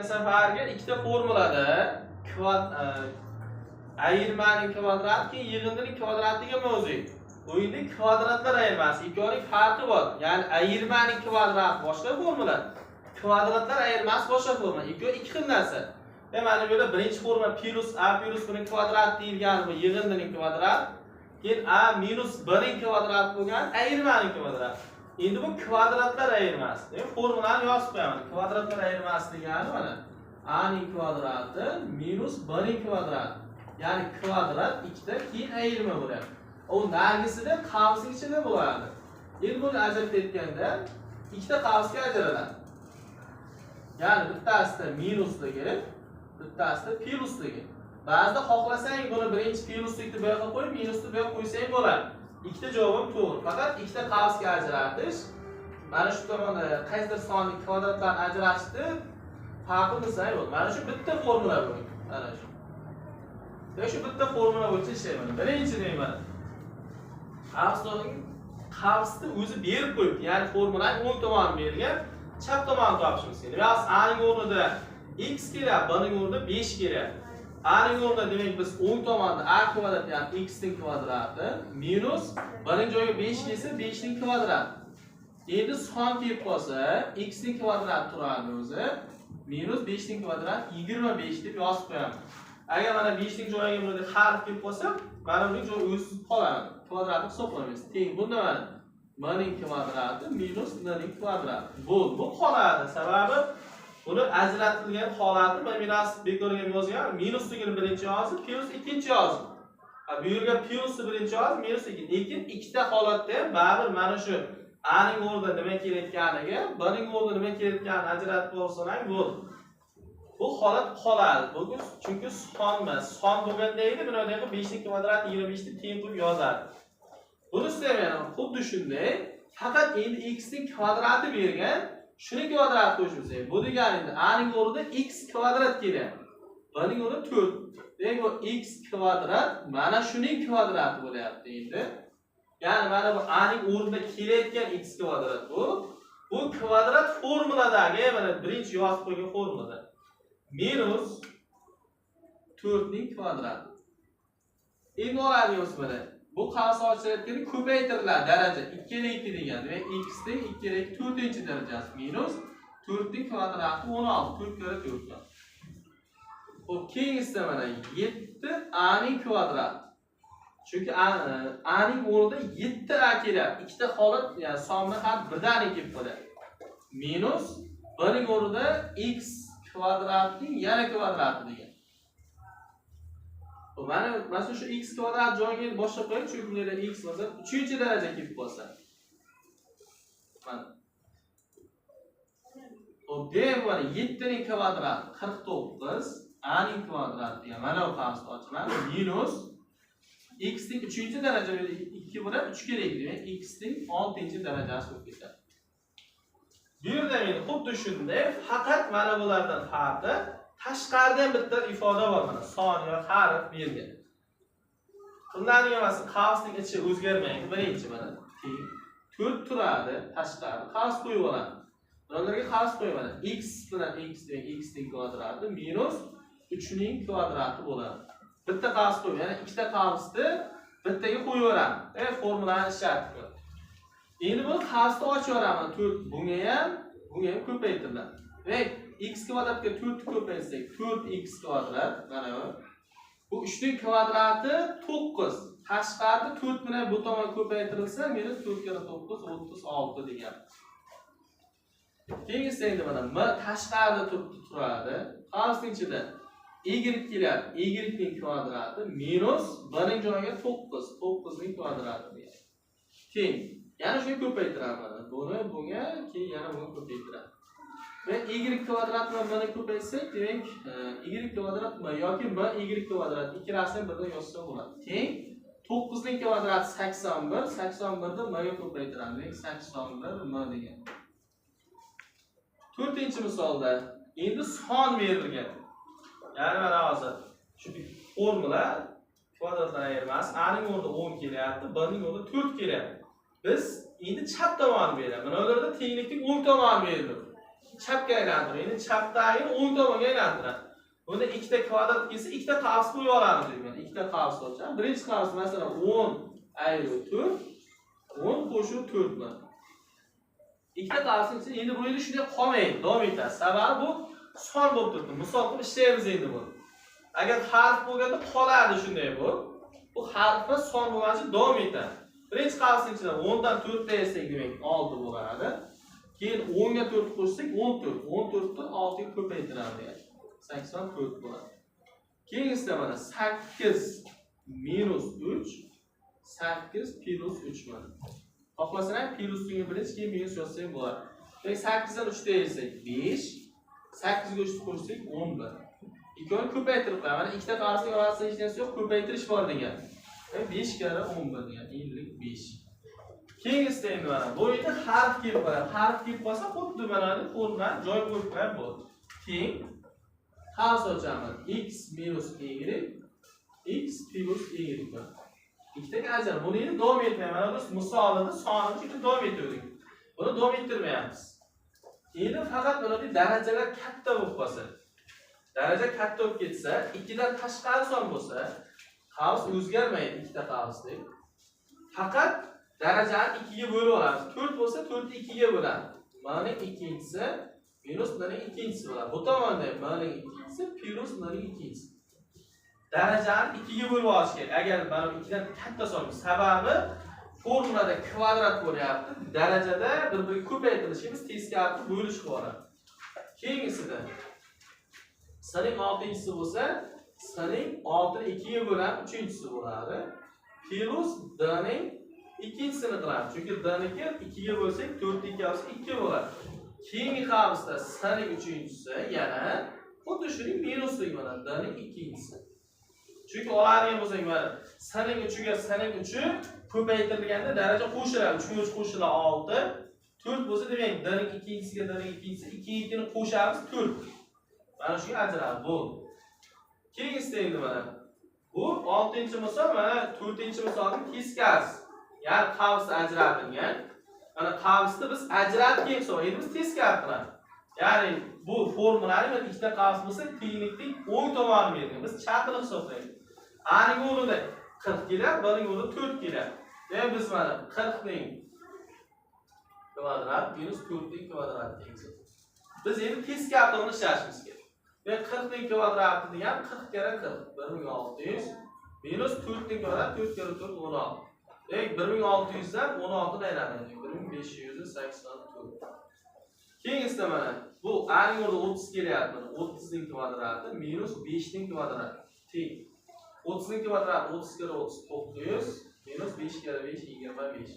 Safarga ikkita formulada ayirmaning kvadrati, keyin yig'indining kvadratiga mavzu. Bu endi kvadratlar ayirmasi, ikkovining farqi bor. Ya'ni ayirmaning kvadrati boshqa formula, kvadratlar ayirmasi boshqa formula. Ikkovi ikki xil narsa. Mana bu yerda birinchi formula plus a plus bning kvadrat deyilgani bu yig'indining kvadrat, keyin a minus bning kvadrat bo'lgan ayirmaning kvadrat. Endi bu kvadratlar ayirmasi. Demak, formulani yozib qo'yaman. Kvadratlar ayirmasi degani mana a ning kvadrati minus b ning kvadrati. Ya'ni kvadrat ikkita, keyin ayirma bo'lyapti. U nargisida qavsning ichida bo'ladi. Endi buni ajratayotganda ikkita qavsga ajraladi. Ya'ni bittasida minusligi, bittasida plusligi. Ba'zida xohlasang buni birinchi pluslikni bu yoqqa qo'yib, minusni bu yoqqa qo'ysang bo'ladi. Ikkita javobim to'g'ri. Faqat ikkita qavsga ajratish, mana shu tomonda qaysidir sonli kvadratlarni ajratishni farqi bilsang bo'ladi. Mana shu bitta formula bu. Mana shu. Demak, shu bitta formula bo'yicha ishlayman. Birinchi deyman. Qavsni o'zi berib qo'yibdi. Ya'ni formulaning o'ng tomoni berilgan, chap tomonini topishimiz kerak. Demak, a ning o'rnida x kelyapti, b ning o'rnida 5 kelyapti. A ning o'rnida demak biz o'ng tomonda a kvadrat, ya'ni x ning kvadrati minus b ning joyiga 5 kelsa 5 ning kvadrati. Endi son kelib qolsa x ning kvadrati turadi o'zi, minus 5 ning kvadrati 25 deb yozib qo'yamiz. Agar mana 5 ning joyiga bunday harf kelib qolsa, mana buning joyi o'zi qoladi. Kvadratni hisoblamaymiz. Teng bunda mana m ning kvadrati minus n ning kvadrati. Bo'ldi, bu qoladi. Sababi buni ajratilgan holati mana minus bekorga yozgan, minusligini birinchi yozib, plus ikkinchi yozib. Bu yerga plusni birinchi yozib, minus ikkinchi. Lekin ikkita holatda ham baribir mana shu a ning o'rnida nima kelayotganiga, b ning o'rnida nima kelayotganini ajratib olsang bo'ldi. Bu holat qoladi. Bugun chunki son emas. Son bo'lganda edi, buni 5 ning kvadrati 25 ni teng qilib yozadi. Buni istayman, xuddi shunday, faqat endi x ning kvadrati bergan, shuni kvadrat qo'shimiz kerak. Bu degani endi a ning o'rnida x kvadrat kelyapti. B ning o'rnida 4. Demak, bu x kvadrat mana shuning kvadrati bo'lyapti endi. Ya'ni mana bu a ning o'rnida kelayotgan x kvadrat bu. Bu kvadrat formuladagi, mana birinchi yozib qo'ygan formulada. Minus 4 ning kvadrati. Endi olamiz mana. Bu qavs ochilayotganda ko'paytiriladi daraja 2 ga 2 degan. Demak, x ning 2 ga 2 4-darajasi minus 4 ning kvadrati 16, 4 karra 4. Xo'p, keyingisida mana 7 a ning kvadrati. Chunki a ning o'rnida 7 a kelyapti. Ikkita holat, ya'ni sonni har birdaniga kelib qoladi. Minus b ning o'rnida x kvadratning yana kvadrati degan. Mana masalan shu x kvadrat joyiga boshqa qo'ying, chunki bu yerda x masalan 3-daraja kelib qolsa. Mana. Xo'p, demak mana 7 ning kvadrati 49, a ning kvadrati degan mana bu qavsni ochaman, minus x ning 3-daraja 2 bo'ladi, 3 kerak, demak x ning 6-darajasi bo'lib ketadi. Bu yerda men xuddi shunday, faqat mana bulardan farqi tashqarida ham bitta ifoda bor, mana son yo harf bergan. Bunlarning hammasi qavsning ichi o'zgarmaydi. Birinchi mana teng 4 turadi tashqarida, qavs qo'yib oladi. Bularga qavs qo'yib oladi. X bilan x demak x ning kvadrati minus 3 ning kvadrati bo'ladi. Bitta qavs qo'yib, ya'ni ikkita qavsni bittaga qo'yib yuboramiz. Formulani ishlatib. Endi buni qavsni ochib yuboraman. 4 bunga ham, bunga ham ko'paytiriladi. Demak, x kvadratga 4 ko'paytsak, 4x kvadrat mana bu. Bu 3 ning kvadrati 9. Tashqarida 4 bilan bu tomon ko'paytirilsa, minus 4 karra 9 36 degan. Keyingisi endi mana m tashqarida turibdi turadi. Qavsning ichida y kelyapti. Y ning kvadrati minus b ning joyiga 9, 9 ning kvadrati degan. Teng. Yana shuni ko'paytiraman. Buni bunga, keyin yana buni ko'paytiraman. Va y kvadrat bilan buni ko'paytsak, demak, y kvadrat m yoki m y kvadrat ikkalasini birdan yozsa bo'ladi. Teng 9 ning kvadrati 81, 81 ni m ga ko'paytiramiz. Demak, 81 m degan. 4-misolda endi son berilgan. Ya'ni mana hozir shu formula kvadratlar ayirmasi a ning o'rnida 10 kelyapti, b ning o'rnida 4 kelyapti. Biz endi chap tomoni beramiz. Mana ularda tenglikning o'ng tomoni berildi. Chapga aylantiradi. Endi chapdagini o'ng tomonga aylantiradi. Bunda ikkita kvadrat kelsa, ikkita qavs qo'yib olamiz deyman. Ikkita qavs ochamiz. Birinchi qavs masalan 10 ayru 4, 10 qo'shib 4 bilan. Ikkita qavsning ichida endi bu yerda shunday qolmaydi, davom etadi. Sababi bu son bo'lib turibdi. Misol qilib ishlaymiz endi buni. Agar harf bo'lganda qolardi shunday bu. Bu harfni son bo'lganicha davom etadi. Birinchi qavsning ichida 10 dan 4 ta ayirsak demak 6 bo'ladi. Keyin 10 ga 4 qo'shsak 14. 14 ni 6 ga ko'paytiramiz degan. 84 bo'ladi. Keyingisida mana 8 minus 3, 8 plus 3 mana. Xohlasang ham plusini birinchi, keyin minus yozsang bo'ladi. Demak 8 dan 3 ta ayirsak 5, 8 ga 3 qo'shsak 11. Ikkovini ko'paytirib qo'yamiz. Mana ikkita qavsning orasida hech narsa yo'q, ko'paytirish bor degan. Demak 5 karra 11 degan 55. Keyingisida endi mana bu yerda harf kelib qoladi. Harf kelib qolsa xuddi mana bu formulani joy qo'yib qo'yib bo'ladi. Keyin qavs ochamiz. X minus y, x plus y. Ikkitaga ajraladi. Buni endi davom etmayman. Mana biz misolini sonini chunki davom ettirdik. Buni davom ettirmayapmiz. Endi faqat mana bu darajalar katta bo'lib qolsa, daraja katta bo'lib ketsa, ikkidan tashqari son bo'lsa, qavs o'zgarmaydi ikkita qavslik. Faqat darajani 2 ga bo'lib olamiz. 4 bo'lsa 4 ni 2 ga bo'lamiz. Mana ikkinchisi minus buning ikkinchisi bo'ladi. Bu tomonda buning ikkinchisi plus buning ikkinchisi. Darajani 2 ga bo'lib olish kerak. Agar mana bu ikkidan katta son, sababi formulada kvadrat bo'lyapti. Darajada bir-biriga ko'paytirishimiz biz teskari bo'lish qilib. Keyingisida sening 6-inchisi bo'lsa, sening 6 ni 2 ga bo'lamiz, 3-inchisi bo'ladi. Plus d ning ikkinchisini qilamiz. Chunki d niki 2 ga bo'lsak, 4 ni 2 olsak 2 bo'ladi. Keyingi qavsda sening 3-inchisi yana xuddi shuning minusligi bo'ladi, d ning ikkinchisi. Chunki oladigan bo'lsak mana sening 3 ga sening 3 ko'paytirilganda daraja qo'shiladi. 3 ga 3 qo'shiladi 6. 4 bo'lsa demak d ning ikkinchisiga d ning ikkinchisi 2 2 ni qo'shamiz 4. Mana shunga ajraladi bo'ldi. Keyingisida endi mana bu 6-misol, mana 4-misolning teskarisi. Ya'ni qavs ajratilgan. Mana qavsni biz ajratib kelsak, endi biz teskari qilamiz. Ya'ni bu formulani mana ikkita qavs bo'lsa, tenglikning o'ng tomoni berilgan. Biz chapini hisoblaymiz. A ning o'rnida 40 keladi, B ning o'rnida 4 keladi. Demak biz mana 40 ning kvadrat minus 4 ning kvadrati teng. Biz endi teskari to'g'ri ishlashimiz kerak. Demak 40 ning kvadrati degan 40 karra 40, 1600 minus 4 ning kvadrati 4 karra 4 16. Demak 1600 dan 16 ni aylanadi. 1584. Keyingisida mana bu A ning o'rnida 30 kelyapti. 30 ning kvadrati minus 5 ning kvadrati teng. 30 ning kvadrati 30 karra 30 900 minus 5 karra 5 25.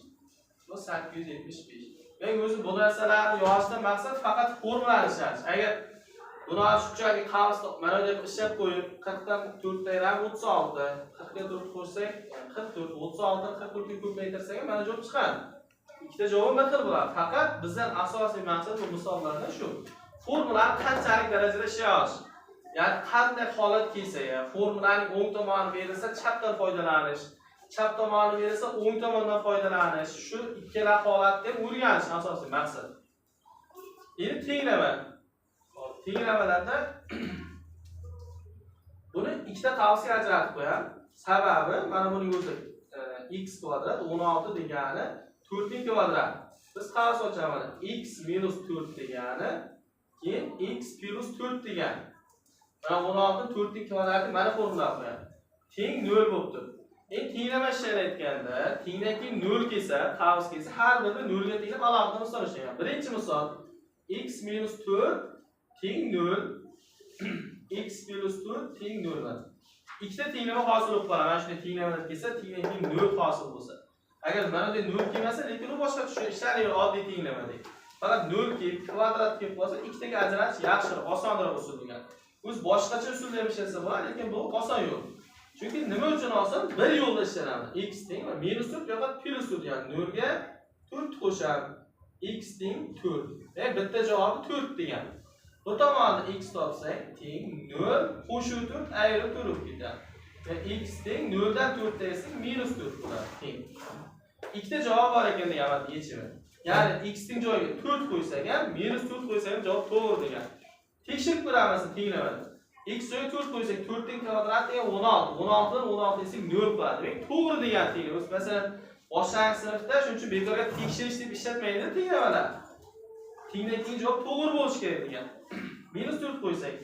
Bu 875. Men o'zi bu narsalarni yozishdan maqsad faqat formulani ishlatish. Agar buni shunchaki qavsni mana bu yerda ishlab qo'yib 40 dan 4 ta aylanib 36, 40 ga 4 qo'shsak 44, 36 ni 44 ga ko'paytirsak ham mana javob chiqadi. Ikkita javob bir xil bo'ladi. Faqat bizdan asosiy maqsad bu misollarda shu. Formulani qanchalik darajada ishlay olish. Ya'ni qanday holat kelsa, formulaning o'ng tomoni berilsa chapdan foydalanish, chap tomoni berilsa o'ng tomondan foydalanish, shu ikkala holatni ham o'rganish asosiy maqsad. Endi tenglama. Hop, tenglamalarda buni ikkita qavsga ajratib qo'yamiz. Sababi mana buning o'zi x kvadrat 16 degani 4 ning kvadrati. Biz qavs ochamiz. X minus 4 degani, keyin x plus 4 degani. Mana 16 4 ning kvadrati mana formula qo'yamiz. Teng 0 bo'lib turibdi. Endi tenglama ishlayotganda tengdan keyin 0 kelsa, qavs kelsa, har birini 0 ga tenglab alohida misol ishlaymiz. Birinchi misol x minus 4 teng 0, x plus 4 teng 0 bo'ladi. Ikkita tenglama hosil bo'lib qoladi. Mana shunday tenglamalar kelsa, tengdan keyin 0 hosil bo'lsa. Agar mana bunday 0 kelmasa, lekin u boshqa ishlaydigan oddiy tenglamadek. Faqat 0 kelib, kvadrat kelib qolsa, ikkitaga ajratish yaxshiroq, osonroq usul degan. O'z boshqacha usulda ham ishlatsa bo'ladi, lekin bu oson yo'l. Chunki nima uchun oson? Bir yo'lda ishlanadi. X teng va minus 4 yoki plus 4, ya'ni 0 ga 4 qo'shamiz. X teng 4. Demak, bitta javobi 4 degan. Bu tomonda x topsak teng 0 qo'shib 4 ayirib 4 bo'lib ketadi. Ya'ni x teng 0 dan 4 ta ayirsak minus 4 bo'ladi teng. Ikkita javob bor ekan degan yechimi. Ya'ni x ning joyiga 4 qo'ysak ham, minus 4 qo'ysak ham javob to'g'ri degan. Tekshirib ko'ramiz tenglamani. X joyiga 4 qo'ysak 4 ning kvadrati 16. 16 dan 16 desak 0 bo'ladi. Demak, to'g'ri degan tenglama. Masalan, boshlang'ich sinfda shuning uchun bekorga tekshirish deb ishlatmaydi tenglamalar. Tengdan keyin javob to'g'ri bo'lishi kerak degan. Minus 4 qo'ysak,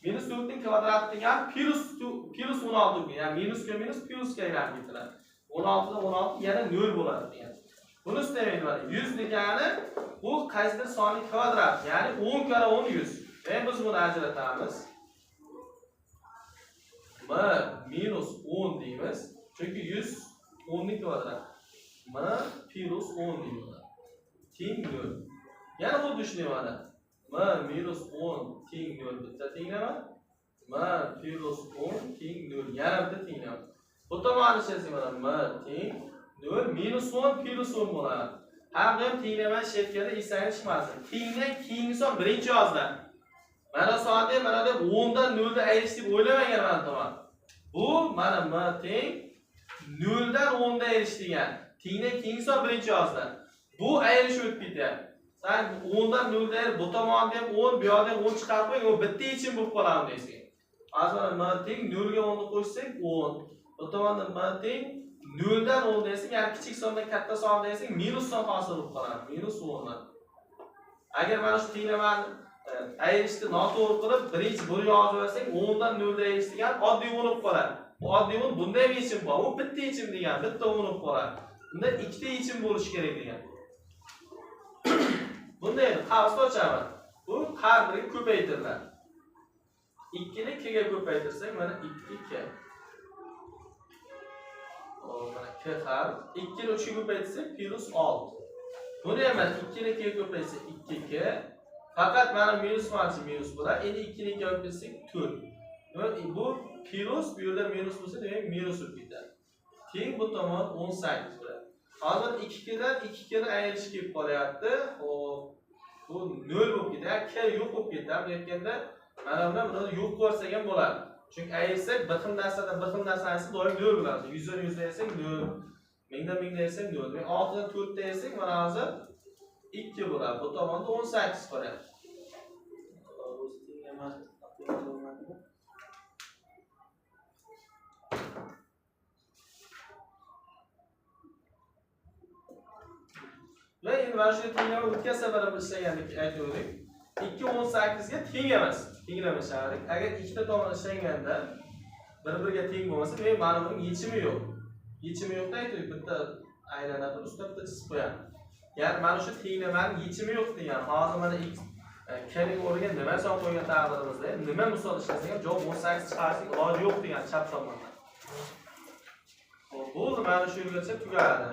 minus 4 ning kvadrati degan plus 16, ya'ni minusga minus plusga aylanib ketiladi. 16 dan 16 yana 0 bo'ladi degan. Buni demak mana 100 degani bu qaysidir sonning kvadrati, ya'ni 10 karra 10 100. Demak biz buni ajratamiz. M minus 10 deymiz. Chunki 100 10 ning kvadrati. M plus 10 deymiz. Teng 0. Yana xuddi shunday mana. M minus 10 teng 0 bitta tenglama. M plus 10 teng 0 yana bitta tenglama. Bu tomonni ishlasak mana M teng 0 minus 10 plus 10 bo'ladi. Har doim tenglama ishlayotganda esingizdan chiqmasin. Tengdan keyingi son birinchi yoziladi. Mana sonda mana deb 10 dan 0 ni ayirish deb o'ylamagan mana tomon. Bu mana M teng 0 dan 10 ni ayirish degan. Tengdan keyingi son birinchi yoziladi. Bu ayirish o'tib ketyapti. Sen 10 dan 0 ni ayirib bu tomonda ham 10, bu yoqda ham 10 chiqarib qo'ying, u bitta yechim bo'lib qoladi deysiz. Hozir mana M teng 0 ga 10 ni qo'shsak 10. Bu tomonda M teng 0 dan 10 desak, ya'ni kichik sondan katta son desak, minus son hosil bo'lib qoladi. Minus 10. Agar mana shu tenglamani ayirishni noto'g'ri qilib, birinchi buni yozib olsak, 10 dan 0 ni ayirish degan oddiy 10 bo'lib qoladi. Bu oddiy 10 bunda ham yechim bor. U bitta yechim degan, bitta 10 bo'lib qoladi. Bunda ikkita yechim bo'lishi kerak degan. Bunda endi qavsni ochaman. Bu har biriga ko'paytiriladi. 2 ni 2 ga ko'paytirsak, mana 2 k. Mana k har 2 ni 3 ga ko'paytirsak plus 6. Buni ham mana 2 ni 2 ga ko'paytirsak 2k. Faqat mana minus manchi minus bo'ladi. Endi 2 ni 2 ga ko'paytirsak 4. Bu plus, bu yerda minus bo'lsa, demak minus bo'lib ketadi. Teng bu tomon 18 bo'ladi. Hozir 2 dan 2 ni ayirish kelib qolyapti. Xo'p, bu 0 bo'lib ketadi. K yo'q bo'lib ketadi. Bu aytganda mana bundan buni yo'q ko'rsak ham bo'ladi. Chunki ayirsak bir xil narsadan bir xil narsani ayirsak doim 0 bo'ladi. 100 dan 100 ayirsak 0, 1000 dan 1000 ayirsak 0. Demak 6 dan 4 ayirsak mana hozir 2 bo'ladi. Bu tomonda 18 qolyapti. O'zi tenglama bo'lmadimi? Va endi mana shu tenglama o'tgan safar ham ishlagandik, aytgandik. 2 18 ga teng emas. Tenglama ishladik. Agar ikkita tomon ishlanganda bir-biriga teng bo'lmasa, demak mana buning yechimi yo'q. Yechimi yo'qda aytdik, bitta aylanadi, ustida bitta chizib qo'yamiz. Ya'ni mana shu tenglamaning yechimi yo'q degan. Hozir mana x k-ning o'rniga nima son qo'ygan taqdirimizda, nima misol ishlasak ham javob 18 chiqarsak iloji yo'q degan chap tomondan. Xo'p, bo'ldi, mana shu yergacha tugadi.